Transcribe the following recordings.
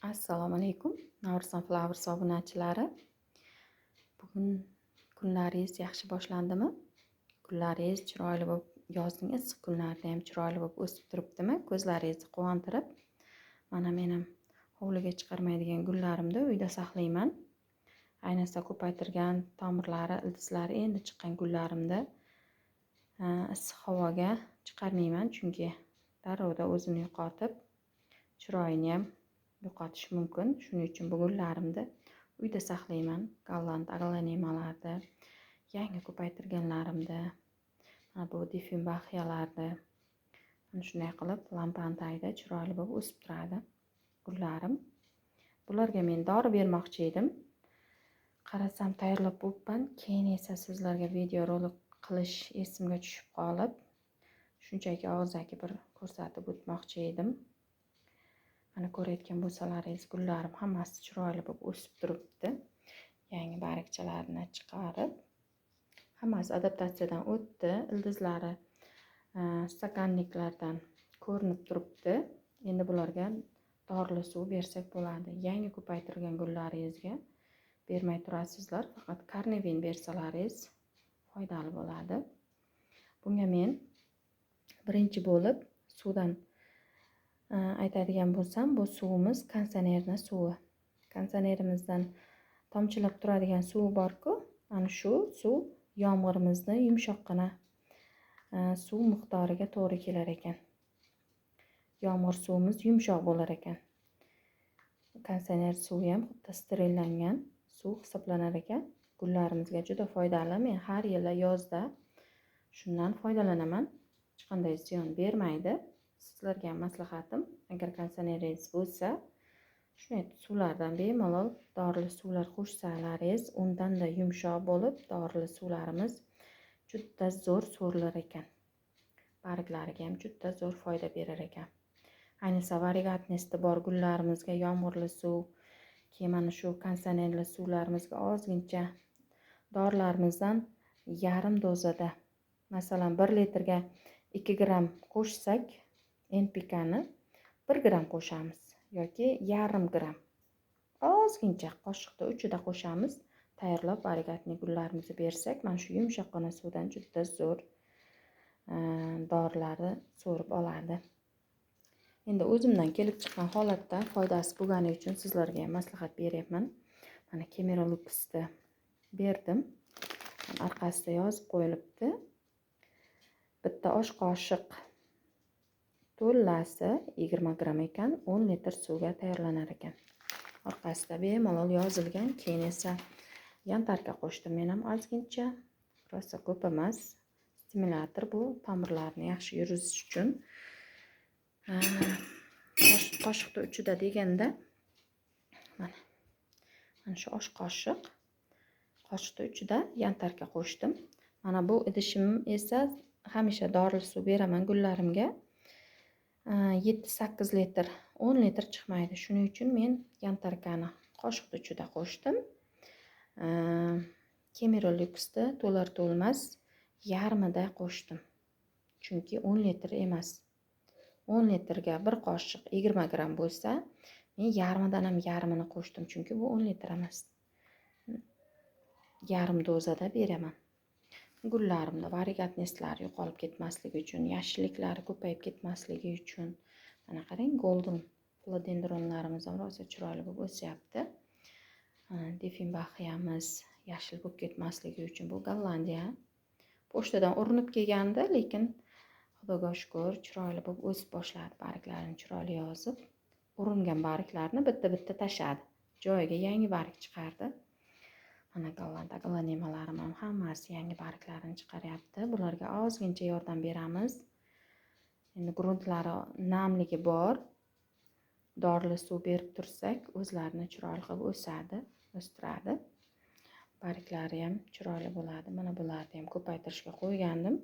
Assalomu alaykum, Navro'zon Flowers obunachilari. Bugun kunlaringiz yaxshi boshlandimi? Kunlaringiz chiroyli bo'lib, yozning issiq kunlarida ham chiroyli bo'lib o'sib turibdimi? Ko'zlaringizni quvontirib. Mana men ham hovliga chiqarmaydigan gullarimni uyda saqlayman. Ayniqsa ko'paytirgan tomirlari, ildizlari endi chiqqan gullarimni issiq havoga chiqarmayman, chunki darrovda o'zini yo'qotib, chiroyini ham yo'qotish mumkin. Shuning uchun bu gullarimni uyda saqlayman. Golland aglonemalarni, yangi ko'paytirganlarimni, mana bu difenbaxiyalarni mana shunday qilib lampani tagida chiroyli bo'lib o'sib turadi gullarim. Bularga men dori bermoqchi edim. Qarasam tayyorlab bo'pman. Keyin esa sizlarga video rolik qilish esimga tushib qolib, shunchaki og'zaki bir ko'rsatib o'tmoqchi edim. Mana ko'rayotgan bo'lsalaringiz gullarim hammasi chiroyli bo'lib o'sib turibdi. Yangi bargchalarini chiqarib, hammasi adaptatsiyadan o'tdi. Ildizlari stakanniklardan ko'rinib turibdi. Endi bularga dorili suv bersak bo'ladi. Yangi ko'paytirgan gullaringizga bermay turasizlar, faqat karnevin bersalaringiz foydali bo'ladi. Bunga men birinchi bo'lib suvdan aytadigan bo'lsam, bu suvimiz konditsionerni suvi. Konditsionerimizdan tomchilab turadigan suv bor-ku, ana shu suv yomg'irimizni yumshoqqina suv miqdoriga to'g'ri kelar ekan. Yomg'ir suvimiz yumshoq bo'lar ekan. Konditsioner suvi ham xuddi sterillangan suv hisoblanar ekan. Gullarimizga juda foydali. Men har yili yozda shundan foydalanaman. Hech qanday ziyon bermaydi. Sizlarga ham maslahatim, agar konditsioneringiz bo'lsa, shunday suvlardan bemalol dorili suvlar qo'shsalaringiz, undanda yumshoq bo'lib, dorili suvlarimiz juda zo'r so'rilar ekan. Barglariga ham juda zo'r foyda berar ekan. Ayniqsa variegatности bor gullarimizga yomg'irli suv, keyin mana shu konditsionerli suvlarimizga ozgincha dorilarimizdan yarim dozada, masalan, 1 litrga 2 gramm qo'shsak, NPKni 1 gramm qo'shamiz yoki yarim gramm. Ozgincha qoshiqda uchida qo'shamiz. Tayyorlab variegatli gullarimizni bersak, mana shu yumshoqqina suvdan juda zo'r dorilarni so'rib oladi. Endi o'zimdan kelib chiqqan holatda foydasi bo'lgani uchun sizlarga ham maslahat beryapman. Mana Kemeroluxni berdim. Orqasida yozib qo'yilibdi. Bitta osh qoshiq to'llasi 20 gramm ekan, 10 litr suvga tayyorlanar ekan. Orqasida bemalol yozilgan. Keyin esa yantarka qo'shdim men ham ozgincha, rosa ko'p emas. Stimulyator bu tomirlarni yaxshi yurish uchun. Qoshiqda uchida deganda mana shu osh qoshiq, qoshiqda uchida yantarka qo'shdim. Mana bu idishim esa hamisha dorili suv beraman gullarimga. 7-8 litr, 10 litr chiqmaydi. Shuning uchun men yantarkani qoshiqda uchida qo'shdim. Kemeroluxni to'lar to'lmas yarmida qo'shdim. Chunki 10 litr emas. 10 litrga bir qoshiq 20 gramm bo'lsa, men yarmidan ham yarmini qo'shdim, chunki bu 10 litr emas. Yarim dozada beraman. Gullarimni variegatnestlari yo'qolib ketmasligi uchun, yashilliklari ko'payib ketmasligi uchun. Mana qarang, golden filodendronlarimiz ham rosa chiroyli bo'lib o'syapti. Difenbaxiyamiz yashil bo'lib ketmasligi uchun bu Gollandiya. Pochtadan urinib kelgandi, lekin Xudoga shukur chiroyli bo'lib o'sib boshladi. Barglarini chiroyli yozib, uringan barglarni bitta-bitta tashadi. Joyiga yangi barg chiqardi. Mana golland aglonemalarim ham hammasi yangi barglarini chiqaryapti. Bularga ozgincha yordam beramiz. Endi gruntlari namligi bor. Dorili suv berib tursak, o'zlarini chiroyli qilib o'sadi, o'stiradi. Barglari ham chiroyli bo'ladi. Mana bularni ham ko'paytirishga qo'ygandim.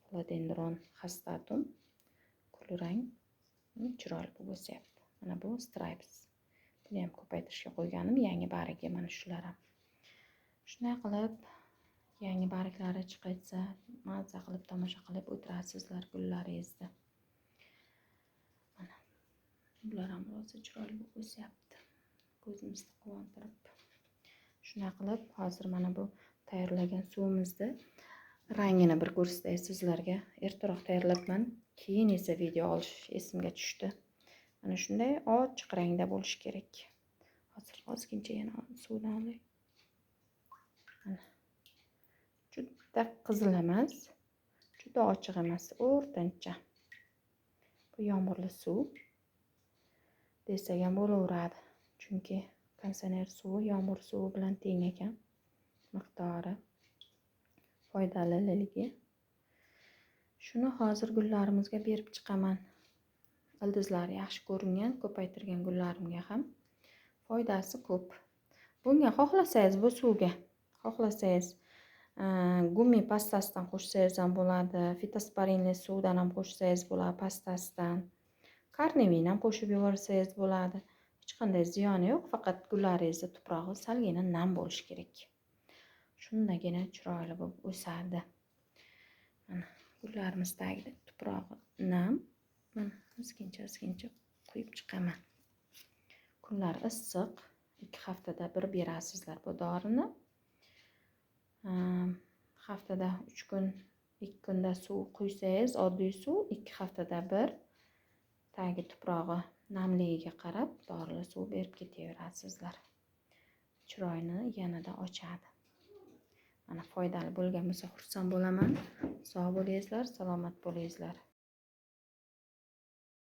Philodendron hastatum kulrang chiroyli bo'lib o'syapti. Mana bu stripes. Buni ham ko'paytirishga qo'yganim, yangi bargi mana shular ham. Shunday qilib yangi barglari chiqayotsa, mazza qilib tomosha qilib o'tirasizlar gullaringizni. Mana bular ham rosa chiroyli bo'lib o'syapti. Ko'zimizni quvontirib. Shunaqa qilib hozir mana bu tayyorlagan suvimizni rangini bir ko'rsatay sizlarga. Ertaroq tayyorlabman, keyin esa video olish esimga tushdi. Mana shunday ochiq rangda bo'lishi kerak. Hozir ozgincha yana suvdan olay. Mana juda qizil emas, juda ochiq emas, o'rtancha. Bu yomg'irli suv desak ham bo'laveradi. Chunki konditsioner suvi yomg'ir suvi bilan teng ekan miqdori, foydaliligi. Shuni hozir gullarimizga berib chiqaman. Ildizlari yaxshi ko'ringan, ko'paytirgan gullarimga ham foydasi ko'p. Bunga xohlasangiz, bu suvga xohlasangiz gummi pastasidan qo'shsangiz ham bo'ladi, fitosporinli suvdan ham qo'shsangiz bo'ladi, pastasidan karnevin ham qo'shib yuborsangiz bo'ladi. Hech qanday ziyoni yo'q, faqat gullaringizni tuprog'i salgina nam bo'lishi kerak. Shundagina chiroyli bo'lib o'sadi. Mana gullarimiz tagida tuprog'i nam. Mana ozgincha ozgincha quyib chiqaman. Kunlar issiq, 2 haftada bir berasizlar bu dorini. Haftada 3 kun, 2 kunda suv quysangiz, oddiy suv, 2 haftada bir tagi tuprog'i namligiga qarab dorili suv berib ketaverasizlar. Chiroyini yanada ochadi. Mana foydali bo'lgan bo'lsa xursand bo'laman. Sog' bo'lingizlar, salomat bo'lingizlar.